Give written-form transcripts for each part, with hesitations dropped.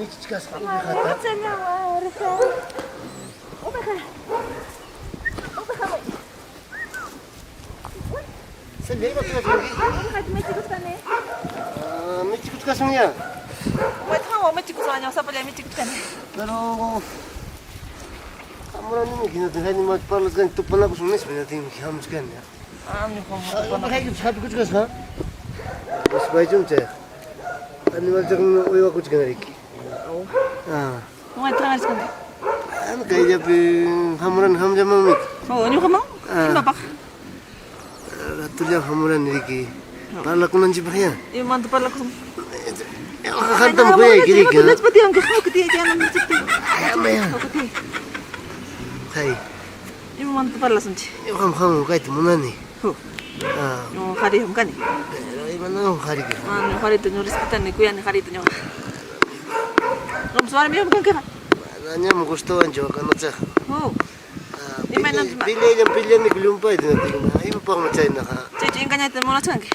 Michichkasqa ovejata. Celia, ima tuyakunki? Ah, michikuchkasun ya. Pero hamuranimi hinata animal parlasqanchik tupanakusun nispa hinatinmi hamuchkani. Ovejaykipas hap'ikuchkasqa. Nispaychum chayqa. Animalchakuna uywakuchkan riki. Ah. Kayllapi hamurani hamllamanmi. Ah. Ratullan hamurani riki. Parlakunanchikpaq ya. Imamanta parlakusun? Qamtam kuyayki riki. Ama ya. Hay. Imamanta parlasunchik? Ñuqam qanwan kayta munani. Ah. Ñuqa qhariyuqmi kani. Pero imananwan qhariki. Mana ñuqa qarita ñuqa respetani, kuyani qarita ñuqa. Qampas warmiyuqmi kankiqa. Manañam gustawanchu wakanachaqa. Hu. Ah, Imaynanpis peleallam peleaniku llumpayta imapaqmi chaynaqa. Chaychu engañayta munachkanki?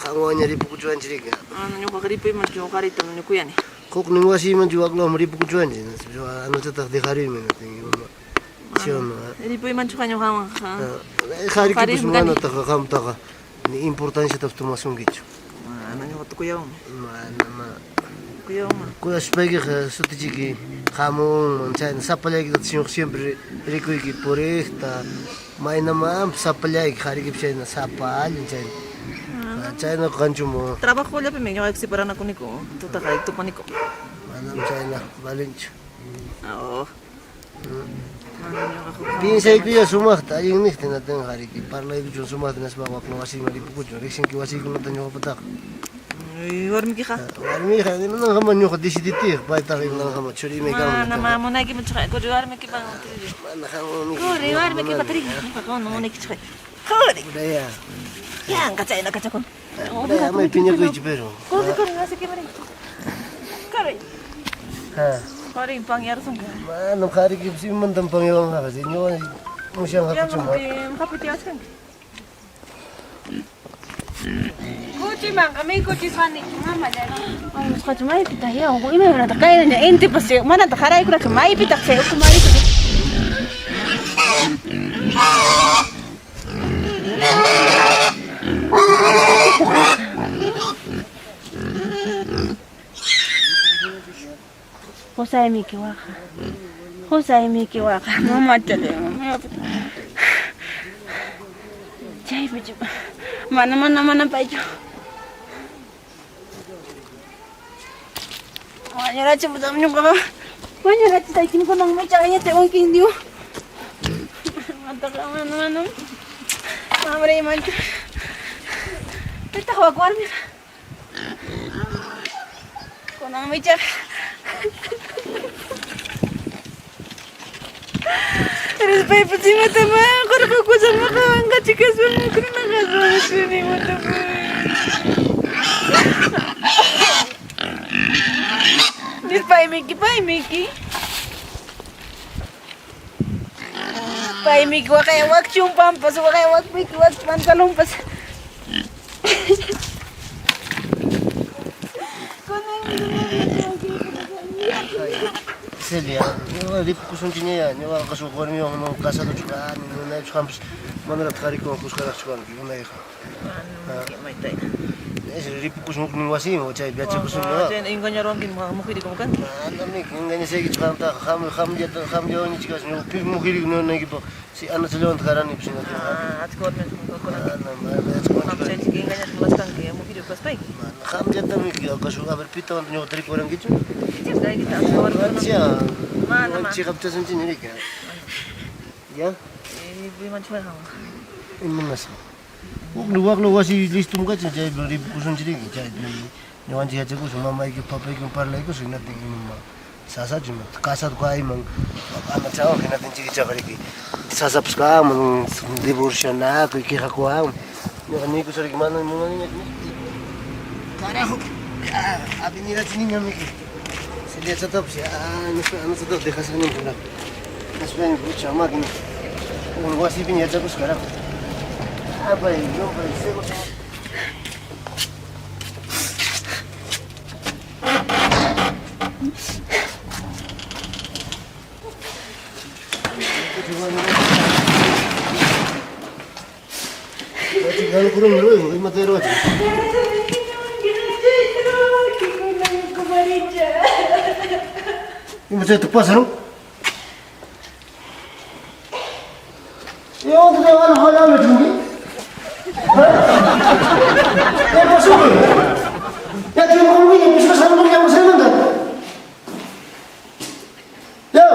Qanwanña ripukuchuwanchik riki. Mana ñuqaqa ripuymanchu ñuqa qarita ñuqa kuyani. Huknin wasiymanchu waklaman ripukuchuwanchik anachataq dejaruyman ¿Sí o no? Ripuymanchu ñuqawanqa. Qharikipis manataqa qamtaqa ni importanciatapas tomasunkichu. Mana ñuqata kuyawanmi. Mana ma. Kuyawanmi. Kuyasuspaykiqa sutichiki hamunman chayna sapallaykita ñuqa siempre rikuyki puriqta maynamanpas sapallayki qharikipis chayna sapallan chayna. Chaynaqa qanchum Trabajollapimi ñuqayku separanakuniku tutaqa tupaniku. Manam chayna valinchu. Oh. Mana ñuqa huk Piensaykuya sumaqta allin niqta hinatinqa qhariki parlaykuchun sumaqta hinaspaqa wakla wasiyman ripukuchun riqsinki wasiykunata ñuqapataqa. Warmikiqa? Warmiqa imananqaman ñuqa deciditiyqa paytaqa imananqaman churi imay kanman. Mana ma munaykimanchu quri warmikipa Mana qanwan Quri warmikipa tiri ñuqa qanwan munaykichu quri. Uraya. Yanqa chayna kachakun. Uraya amay piñakuychu pero. Quri quri wasikiman rin. Quri. Ha. Quri panyarusunki. Manam qharikipas imamantam panyawanqapas ñuqa musyanqakuchum. Hapitiwachkanki. Kuchimanqa mikuchisqaniki mamallay. Musqachu maypitaq ya imaymanataq kaynaña intipas manataq haraykunachu maypitaq chay ukumarita. Qusaymi waqa. Qusaymi waqa. Mamachallay mamá. Chaypichu. Mana mana mana paychu. Wañurachi putam ñuqaqa. Wañurachi taytinkunan michaqañata wankin diu. Mataqa mana mana. Mamraymanchu. Pitaq wak warmiqa. Kunan michaq. Rispaypas imatama qurqukusaq maqawanqa chikaspa mukrunaqaspa imatama. Paymiki, paymiki. Paymiki waqaya wak chumpanpas, waqaya wakmiki wak pantalonpas. Celia, ñuqa ripukusunchikña ñuqaqa huk warmiwan no casadochu kani, nunaychu qampas manaraq qharikuwan kuskaraqchu kanki unayqa. Ripukusun huknin wasiman chaypi yachakusun ñuqa. Chayna engañaruwanki mujerikum kanki. Manamiki engañasaykichu qamtaqa qam qamllata qamllawanñichik ñuqa pi mujeriku ninaykipaq si anachallawantaq karanipas hinatinqa. Achka warmiwan kakunanki. Mana mana Qam chaychik engañaspa munachkanki mujeriku kaspayki. Mana qamllatamiki acaso a ver pitawantaq ñuqata rikuwarankichu? Kichasqaykita achka warmikuna. Mana mana. Chiqapchasunchikña riki. Ya? Ripuymanchu qanwan. Imanasqa. Hukni wakla wasi listom kachin chaypi ripukusunchik riki chaypi ñuqanchik yachakusun mamayki papaykiwan parlaykusun hinatin imama sasachu imata casado kayman anachawan hinatin chikichaqa riki sasapas kanman divorcianakuy quejakuwanman ñuqa niykushariki mana munaniñachu carajo avenidachiniñamiki Celiachatapas anachatapas dejasqañam carajo nispaña pucha máquina wasipiña yachakusqa carajo apay llumpay seguro. Ima chayta pasan? E onde tem olha olha chungi? Eh pasok. Ya tiene como que pues pasar por ya no manda. Ya.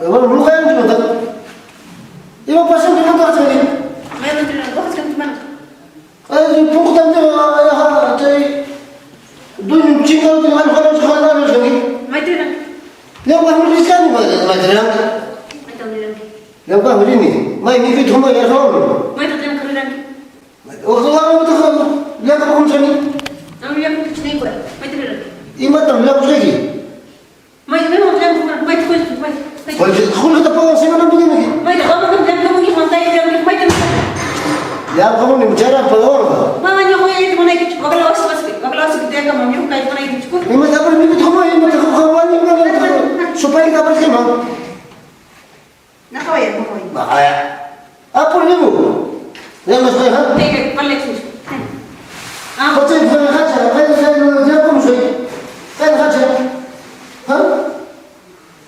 Bueno, no kaya nyo ta. Ima pasan di manda sa ni. Mayroon din lang. Bakit ka man? Ay, punko tan ay chay. Doon chinga de ano ano sa ano sa ni. May tinan. Leo ka huli ka ni ma ma tinan. May tawag lang. Leo ka huli ni. May mi kit humo ya so. May tawag lang lang. O so la mo to leo ka kung sa ni. Ang liyang ko chinay ko. May tinan lang. Ima tam leo ko lagi. May may mo lang ko may ko may. Hoy, khul ka pa sa nang bigyan ni. May ko mo lang ko mo pantay lang may tinan. Ya ko ni mchara pa or. Mama niyo ko yan mo na ikit. Waglawas mas waglawas ko ka mo niyo kay mo na ikit ko. Ima tapos mi kit humo ima ta ko kawani ma supay ka pa ma. Nakawaya mo ko. Makaya. Apo ni mo. Ya mas ha. Teka, palik sus. Ah, Pati fa khacha, fa fa ya kom soy. Fa khacha. Ha?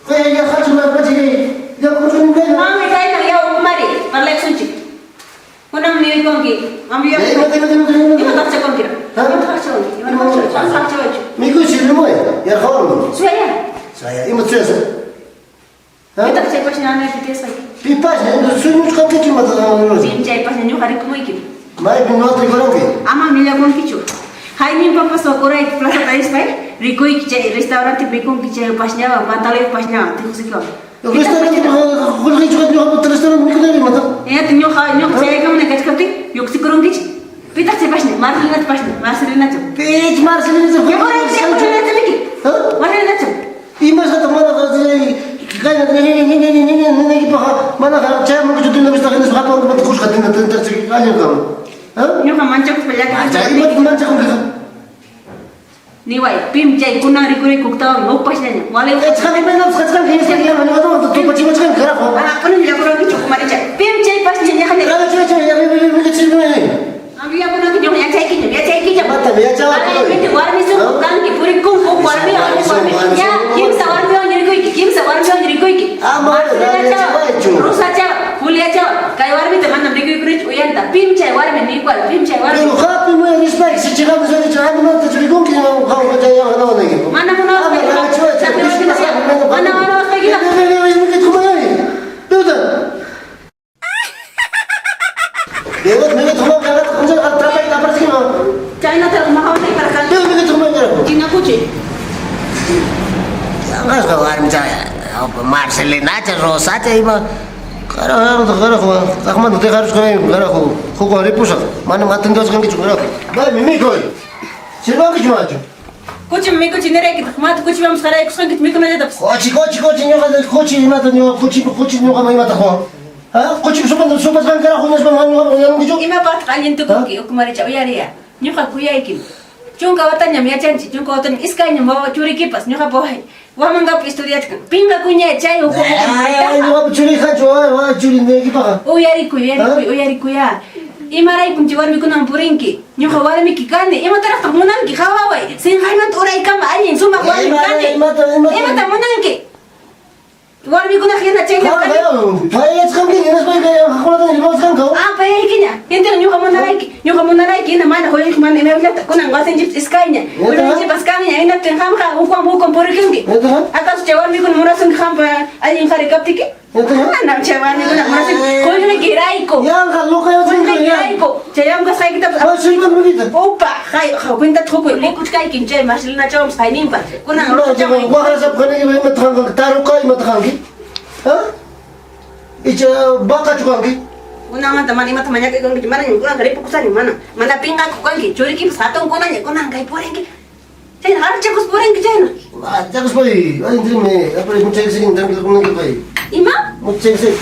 Fa ya khacha ma pati ya kom soy ni. Mami kay nang yaw kumari, palik sunchi. Kunang niyo kong ki. Mami yaw. Ima ima ima ima. Ima taksa kong kira. Ima taksa kong. Ima taksa kong. Mi ko si mo ya khawm. Suya. Saya ima tsesa. Ha? Ima taksa ko siya na pitias ay. Pipas, suño ka kichi ma ta no. Pimchay pa niyo hari kumoy ki. May binuat ko lang ki. Ama mila kong kichu. Hay nin papa sokoray plaza tayo pay. Rikoy kichay restaurante mikong kichay pasnya, pantaloy pasnya, tikusik ko. Restaurant khulqi chuqat ñuqa restaurant mi kunari mata. Eh, tinyo ha, nyo chay kam na kachkapti, yuksi kurong kich. Pitak chay pasnya, Marcelina pasnya, Marcelina chu. Pech Marcelina chu. Yoray chay Marcelina chu. Ha? Marcelina chu. Ima sa tamana ka chay kaya ne ne ne ne ne ne ne ki pa mana ka chay mo kutu na bista kana sa pa ko kush ka tin tin tin alin kam. Ha? Nyo ka mancha ko pala ka. Chay ima mancha ko ka. Niway, pim chay kunang rikuri kuktaw, mo pasnya niya. Walay Eh chkan ima na chkan chkan kaya sa mana ka to pachi chkan kara ko. Ah, kuno nila kurong kichu kumari chay. Pim chay pasnya niya kanya. Kara chay chay ya mi mi mi chi mi. Ang iya ko nang kinyo, ya chay kinyo, ya chay kinyo. Mata ya chay. Ay, piti warmi su kan ki puri kung kung warmi ang warmi. Ya, kim sa warmi ang rikoy ki, kim sa warmi ang rikoy ki. Ah, ma, Rusa cha, Julia cha, kay warmi ta manam rikoy kuri uyanta. Pim chay warmi ni kwal, pim chay warmi. Pero happy mo respect si chika mo sa chika mo ta chika kung kina mo ka chay ya na na ki. Mana mo na Mana mo na Ne ne ne ne ki kumay. Duda. Dewat me thuma ka kunja ka trapa ka par sikima. China ta makawatay para kan. Dewat me thuma ka. Kinakuchi. Yangas ka warmi cha Marcelina cha Rosa cha ima kara kara ko takman te kara ko kara ko ko ripusa mana matan dos kan ki chukara. Ba mimi koi. Sirba ki chuma chu. Kuchi mi kuchi nere ki mat kuchi mam saray kusan ki mi kuna jata. Kochi kochi kochi nyoka kochi ima ta nyoka kochi kochi nyoka ma ima ta ko. Ha? Kochi sopa sopa kan kara ko nespa man nyoka yang ki chu. Ima pat alin tu kuki ukumari cha uyariya. Nyoka kuyayki. Chunka watañam yachanchik, chunka watañam iskayñam wawa churikipas ñuqapa wamankapi estudiachkan. Pinqa kuñay chay uku Ay, ñuqapa churiqa chu, ay, churi niykipaqa. Uyarikuy, uyarikuy, uyarikuya. Imaraykum chay warmikunaman purinki. Ñuqa warmiki kani, imataraqtaq munanki qhawaway. Sinqaymanta uraykama allin sumaq warmi kani. Imata munanki? Warmikuna hina chaylla kani. Payachkanki, hinaspayqa qaqkunata rimawachkanku. Ah, payaykiña. Hintin ñuqa munarayki, ñuqa munarayki hina mana quyayki mana imallata kunan wasinchikpas iskayña. Uyaychikpas kanña hinaptin qamqa hukwan hukwan purikunki. Acaso chay warmikuna munasunki qampa allin qhari kaptiki? Manam chay warmikuna munasunki qullqikirayku. Yanqa luqayachkanki. Qullqikirayku. Chay llamkasqaykitapas upa, hay cuentata qukuy. Rikuchkaykim chay Marcelinachawpas hayninpas. Kunan ruchawan. Waqrasap qanayki imata qanki taruka imata qanki? Ha? Icha baqachu qanki? Kunanmanta mana imata mañakuykunkichu, mana kunanqa ripukusani mana. Mana pinqakuq kanki, churikipas hatunkunaña kunan kay purinki. Chayna harchakus purinki chayna. Harchakuspay, ay intrimi, apare muchaykisin tranquilo kunanki pay. Ima? Muchaykisin.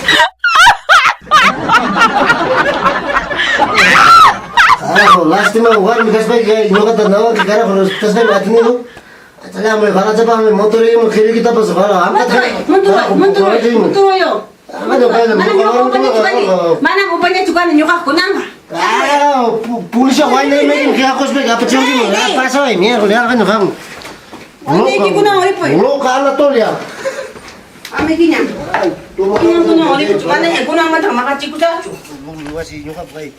Carajo, lástima warmi kaspayki ñuqata nawanki carajo, kaspaymi atiniku. Chalami, qarachapaqmi motoriymi qirikitapas qara. Monturoy, monturoy, monturoy. Manam ñuqa upañachu kani. Manam upañachu kani ñuqaq kunanqa. Ah, policía waynaymaykim qiqakuspa apachinkiman. Ah, pasaway, miércoles, yarqaña qam. Waynaykikunam ripuy. Loca Anatolia. Amikiñam. Kunan kunan ripuy. Manaña kunanmanta maqachikusaqchu. Wasi ñuqapaq kay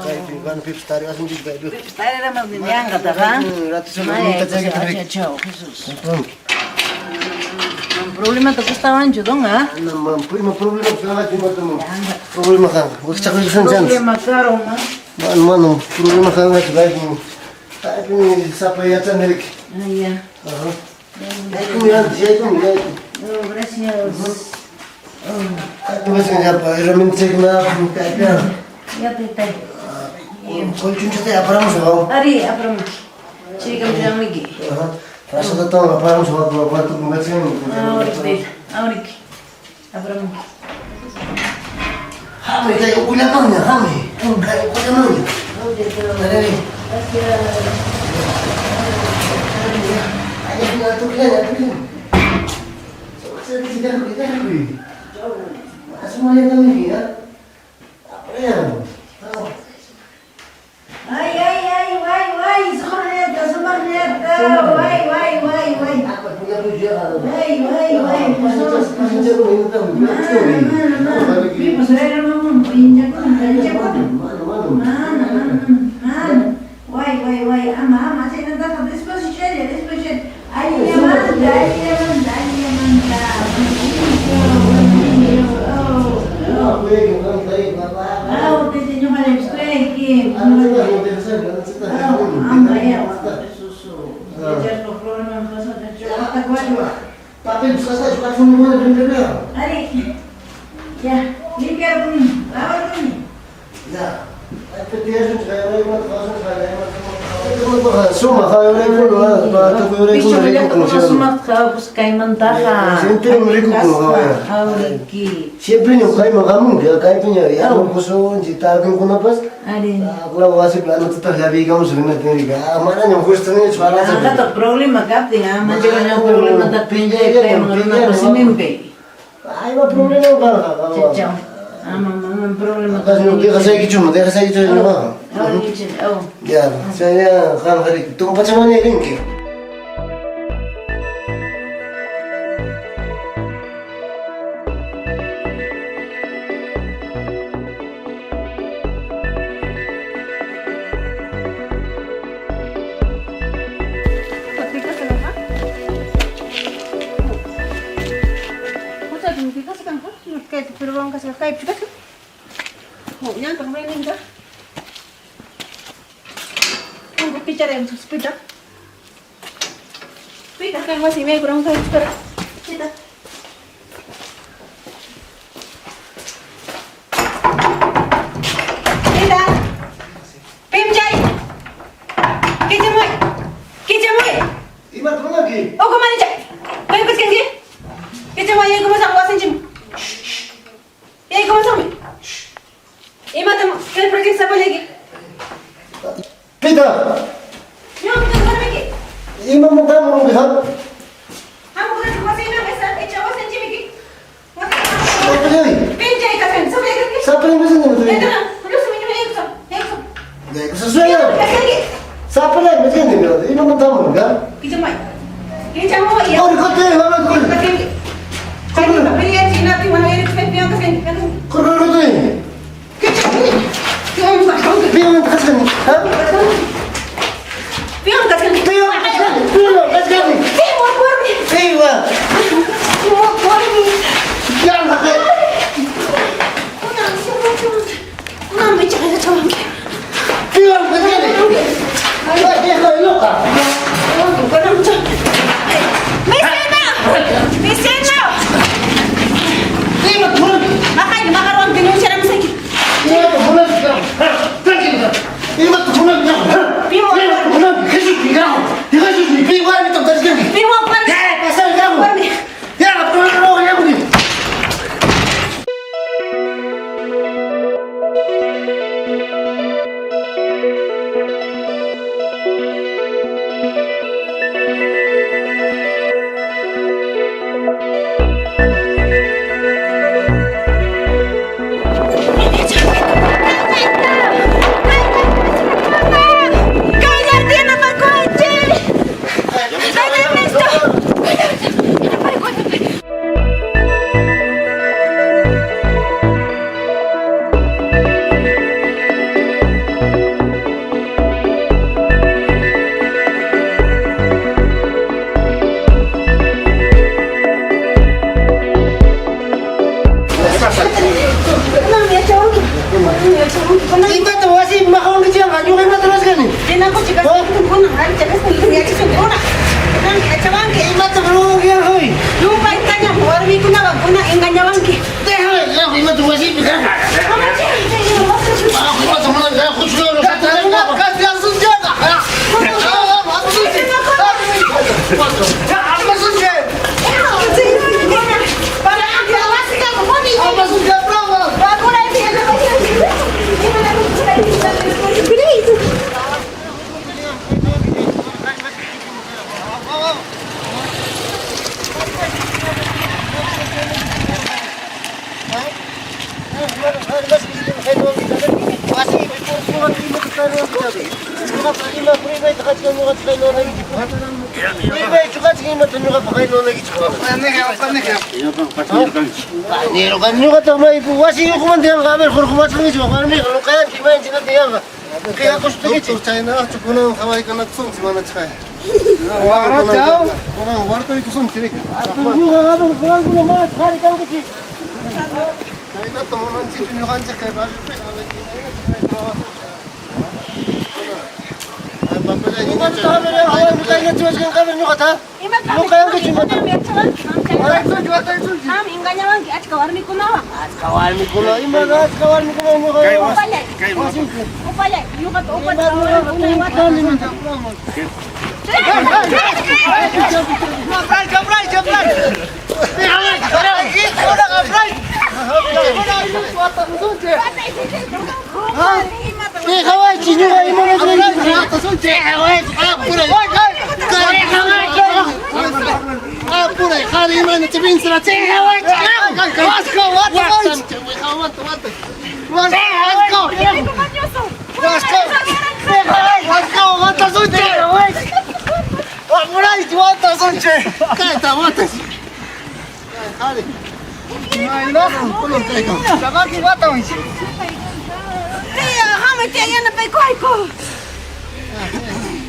kay kay pipas tariwasunchik kay. Pipas tariramanmi yanqataqa. Ay, Chao, Jesús. Problemata gustawanchu, don, ah? Ima problema kanqa, ima problema kanqa. Wakchaquykusun Problema caro, ma. Mano, mano, problema kanqa kaypi. Kaypi sapa yachaniriki. Ah, ya. Ajá. Yaykumi antes, yaykumi, yaykumi. Oh, gracias. Kaypi wasin yapa, herramientakuna kaypi. Ya te tay. Colchunchata aparamusaq. Ari, aparamuki. Chirikamuyki. Ajá. Trasladatawan aparamusaq, cuarto kungachkan. Ahorita, ahorita. Aparamuki. Hamuy, kay ukullamanña, hamuy. Kay ukullamanña. Dale. Gracias. Ay, atuklan, atuklan. Sumaya kami ya. Apa ya? Ay, ay, ay, way, way, sumarneta, sumarneta, way, way, way, way. Apa punya tujuan? Way, way, way, Jesús. Mana, mana, pipas rayramun, inchakuna, inchakuna. Mana, mana, mana. Way, way, way, ama, ama, chaynataqa despacio chaylla, despacio chaylla. Allinllamanta, allinllamanta, allinllamanta. Oh, oh. Ah, tayta ñuqallaypis kuyayki. Ama ya, Jesús. Yacharqa problema pasata, churatakuachwa. Papel buscas, cuál fue muy bueno primero. Ari, ya, limpiar lavar. Ya. Suma, Pichu kaymantaqa. Siempre rico Awriki. Siempre ñuqayman hamunki, kaypiña yanukusunchik, tarkinkunapas. Ari. Akla wasi planotata llaviykamush rinatini. Manañam gustanichu Anqataq problema kaptin, manchakaña problemata kayman runapa siminpi. Ay, ma problema kanqa. Chao. Ama, ama problema. Dejasaykichuma, dejasaykichu ñuqaqa. Awriki, aw. Ya, chayña qamqa riki. Tumpachamaña rinki. Imata munanki? Pita! Imamanta hamurunki qam? Sapallay. Sapallay Yaykusasuyá. Sapallay machkani imamanta hamurunki? Quri quri mama quri. Quri quri. Piwan kachkani, ha? Piwan kachkani. Piwan kachkani. Piwan. Yalla. Piwan kachkani. Ay, deja loca. Ima turan. Ima turan. Tranquilo. Ima turan. Kunanmi yachawanki. Kunanmi yachawanki. Kunanmi. Imata wasi maqawankichikqa ñuqa imata ruwasqani? Chinakuchi kasqaykitam kunan allicha kasqaykitam yachasunki una. Kunanmi yachawanki. Imata ruwanki huy? Llumpaytañam warmikunawan kunan engañawanki. Déjame, imata wasipi karqa. Imata munan Engañawanki achka warmikunawan. Achka warmikuna, ima achka warmikuna ñuqa. Upallay. Upallay, ñuqata upallay.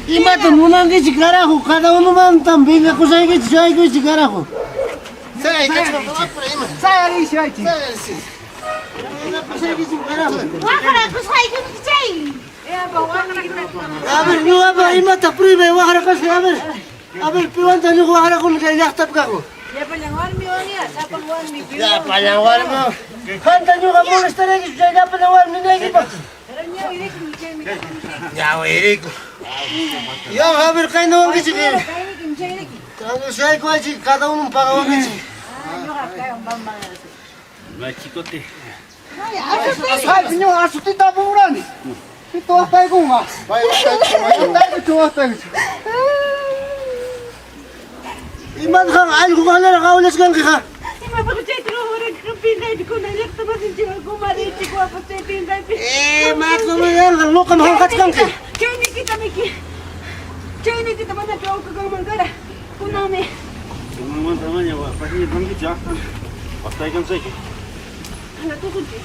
Imata munankichik carajo, cada uno mantan vengakusaykichik chaykichik carajo. A ver, ñuqapa imata prueba waqraqasqa, a ver, piwanta ñuqa waqraquni kay llaqtapi kaqu. Llapallan warmiwan ya, sapan warmi. Llapallan warmi. Qanta ñuqa molestaraykichu chay llapallan warmi ninaykipaq. Pero ñawirikum chaymi. Ñawirikum. Ya, a ver, kayna wankichik. Kaynikim chaynikim. Shaykuwaychik, cada uno pagawankichik. Ñuqa kaywan bamba. Machicote. Ay, ñuqa asutita apamurani. Pito waqtaykunqa. Waqtaykuchu, waqtaykuchu. Imataq allqu kanaraq awlachkankiqa? Imapaq chayta ruwaranki pinqaypi llaqta masinchikwan comadrechik wapas chay pinqaypi. Makumanqa nuqam hanqachkanki. Chaynikita miki. Chaynikita manachu awkakanman kara. Kunanmi. Kunanmanta maña pasilla kankichik waqtaykansayki. Hala tukunchik.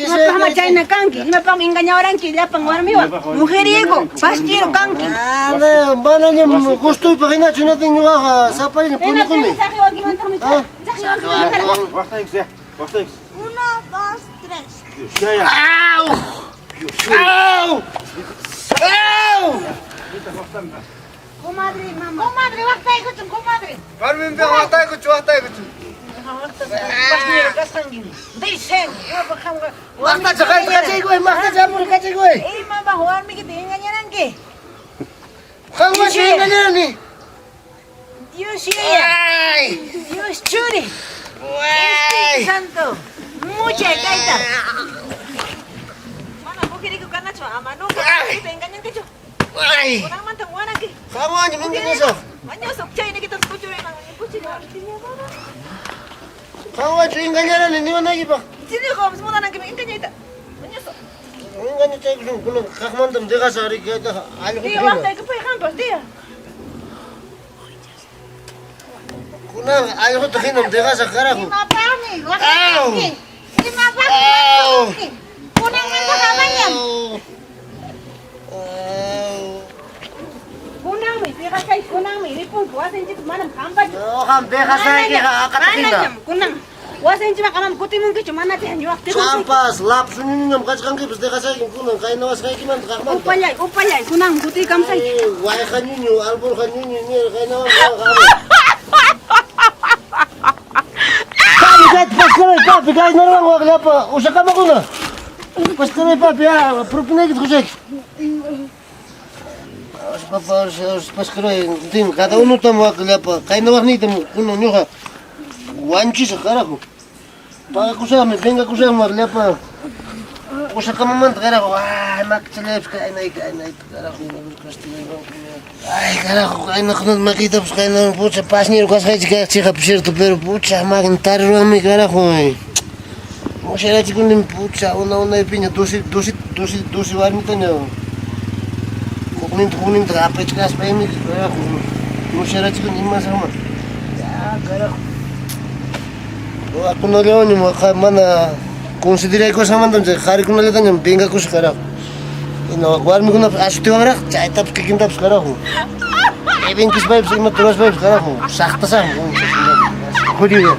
Imapaqmi chayna kanki, imapaqmi engañawaranki llapan warmiwan. Mujeriego, pastiro kanki. Ana, manañam gustuypaq hinachu hinatin ñuqaqa sapaylla puñukuni. Saqiwankimantaqmi, saqiwankiman. Waqtaykus ya, waqtaykus. 1, 2, 3. Ya, ya. ¡Au! ¡Au! ¡Au! Comadre, mamá. Comadre, waqtaykuchun, comadre. Warminpi waqtaykuchu, waqtaykuchu. Pastiro kasqanki. Dicen, imapaq qamqa. Maqtacha kachaykuy, maqtacha amur kachaykuy. Imapaq warmikita engañaranki. Qanwan engañarani. Dios yaya. Ay! Dios churi. Espíritu Santo. Mucha kayta. Mana mujerico kanachu, ama nunca warmikita engañankichu. Ay! Kunanmanta wananki. Qanwan engañasaq. Mañoso, chaynikita puchurayman, puchurayman. Qanwan engañarani niwanaykipaq. Chiniqopas munanankimi engañayta. Mañoso. Engañachaykusun kunan kaqmantam deqasaq riki kaytaqa allquta Tía, hina. waqtayku qampas, tía. Kunan allquta hinam deqasaq carajo. Imapaqmi waqtaykunki. Imapaqmi Au! waqtaykunki. Kunanmanta hamañam. Au! Kunanmi. Dejasay kunanmi ripunki wasinchikta manam qampachu. Ñuqam dejasaykiqa aqatahinta. Manañam kunan wasinchikman qamam kutimunkichu mana ñuqaq tiqusayki. Qampas lapsu ñuñuñam kachkankipas dejasaykim kunan qaynawasqaykimanta kaqmanta. Upallay, upallay, kunan kutiykamsayki. Wayqa ñuñu, alburqa ñuñu, ñir qaynawan qam. Papi, kayta pascaray, papi, kaynawan waqllapa usaqamakuna. Pascaray, papi, propinaykita qusayki. Papa, pascaray, din, cada uno tam waqllapa, qaynawaqniytam kunan ñuqa wanchisaq, carajo. Pagakusaqmi, vengakusaqmi waqllapa. Usaqamamanta, carajo, ay, makchalaypas kaynay, kaynayta, carajo, ay, carajo, kaynaqkunata makiytapas kayna, pucha, pasñero kasqaychik kayqa cierto, pero pucha, makin tariruwanmi, carajo. Musharachikunim, pucha, una unaypiña, doce, doce, doce, doce warmitaña. Hukninta, hukninta apachkaspaymi, carajo, musharachikuni imasaqman. Ya, carajo. Wakunallawanñam mana consideraykusqanmantam chay qharikunallatañam vengakusaq, carajo. Hina warmikunapas asutiwanraq, chaytapas kikintapas, carajo. Evenkispaypas imata ruraspaypas, carajo, saqtasaqmi. Jodido.